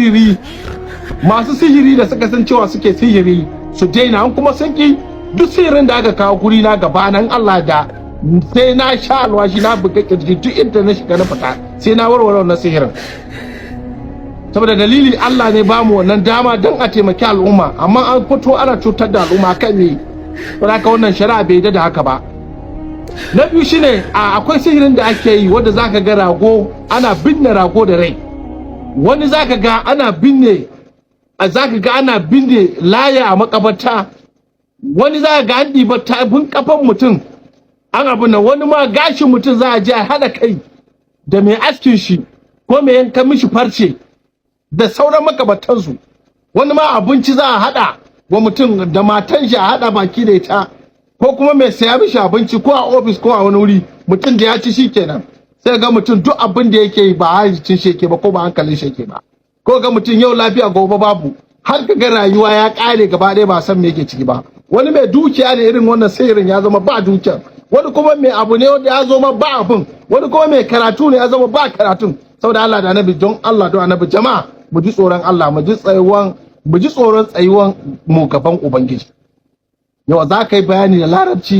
sihiri, masu sihiri da suka san cewa suke sihiri, su daina. An kuma sun ki, duk sihirin da aka kawo guri na gaba nan, Allah da sai na sha alwashi, na buga kirji, duk inda na shiga na fita sai na warware wannan sihirin. Saboda dalili, Allah ne ba mu wannan dama don a taimaki al'umma, amma an fito ana cutar da al'umma kan me? Saboda haka wannan shari'a bai da haka ba. Na biyu shine akwai sihirin da ake yi wanda zaka ga rago, ana binne rago da rai. Wani zaka ga ana binne a zaka ga ana binne laya a makabarta. Wani zaka ga an ɗiba tafin kafan mutum an abu nan. Wani ma gashin mutum za a je a haɗa kai da mai askin shi ko mai yankan mishi farce da sauran makabartansu. Wani ma abinci za a haɗa wa mutum da matan shi, a haɗa baki da ita ko kuma mai saya mishi abinci, ko a ofis ko a wani wuri. Mutum da ya ci shi kenan, sai ga mutum duk abin da yake yi ba hayyacin shi yake ba ko ba hankalin shi yake ba, ko ga mutum yau lafiya, gobe babu, har ka ga rayuwa ya kare gaba ɗaya, ba san me yake ciki ba. Wani mai dukiya ne, irin wannan sihirin ya zama ba dukiyar. Wani kuma mai abu ne wanda ya zo ma ba abin. Wani kuma mai karatu ne, ya zama ba karatun. Saboda Allah da Annabi, don Allah, don Annabi, jama'a, mu ji tsoron Allah, mu ji tsoron tsayuwan mu gaban Ubangiji. Yau za ka yi bayani da Larabci.